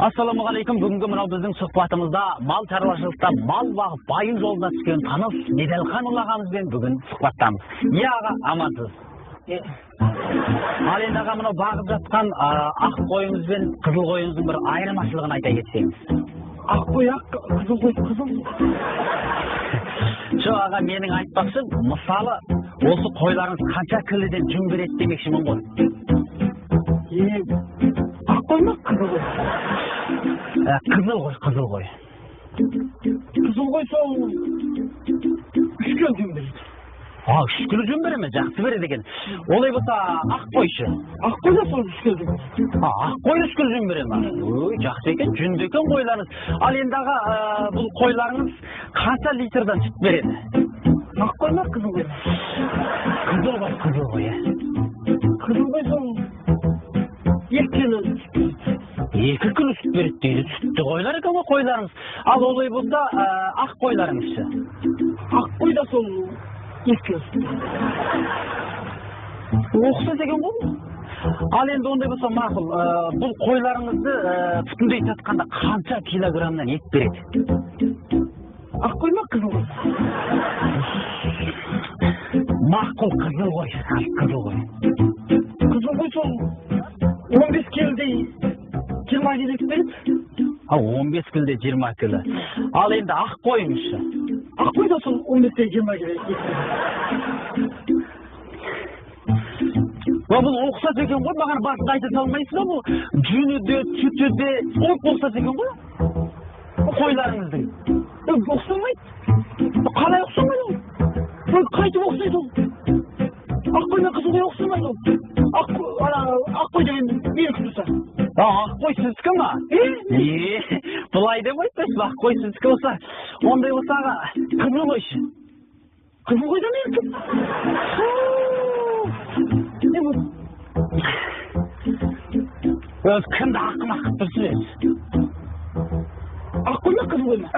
Ассалаумағалейкум. Бүгінгі мынау біздің сұхбатымызда мал шаруашылықта мал бағып байы жолына түскен таныс Меделханұлы ағамызбен бүгін сұхбаттамыз. Иә, аға, амансыз. Ал енді, аға, мынау бағып жатқан ақ қойыңыз бен қызыл қойыңыздың бір айырмашылығын айта кетсеңіз. Ақ қой ақ, қызыл қой қызыл. Жоқ, аға, менің айтпақшым, мысалы, осы қойларыңыз қанша кіліден жүн береді демекшімін ғой. Ақ қой ма, қызыл қой? Қызыл қой, қызыл қой. Қызыл қой сол 3 кило жүн береді. А, 3 кило жүн бере ме? Жақсы береді екен. Олай болса, ақ қойшы? Ақ қой да сол 3 кило жүн береді. А, ақ қой 3 кило жүн бере ма? Ой, жақсы екен, жүнді екен қойларыңыз. Ал енді, аға, бұл қойларыңыз қанша литрдан сүт береді? Ақ қой ма, қызыл қой ма? Қызыл қой, қызыл қой, иә. Қызыл қой сол 2 кило сүт береді. 2 кило сүт береді дейді. Сүтті қойлар екен ғой қойларыңыз. Ал олай болса, ақ қойларыңызшы? Ақ қой да сол 2 кило сүт береді. Ұқсас екен ғой бұл. Ал енді ондай болса мақұл. Бұл қойларыңызды бүтіндей сатқанда қанша килограммнан ет береді? Ақ қой ма, қызыл қой? Мақұл, қызыл қой. Ал, қызыл қой. Қызыл қой сол 15 келідей 20 келі ет береді. А, 15 келіде 20 келі. Ал енді ақ қойыңызшы? Ақ қой да сол 15-те 20 келі ет береді. Бұл ұқсас екен ғой, маған басында айта салмайсыз ба, бұл жүні де, сүті де ұқсас екен ғой қойларыңыздың. Ұқсамайды. Қалай ұқсамайды ол? Қайтып ұқсайды ол? Ақ қой мен қызыл қой ұқсамайды ол. Ақ қой деген менікі болса. А, ақ қой сіздікі ма? Е, былай деп айтпайсыз ба, ақ қой сіздікі болса, ондай болса, аға, қызыл қойшы? Қызыл қой да менікі. Не бұл? Өз кімді ақымақ қылып тұрсыз өзі? Ақ қой ма, қызыл қой ма?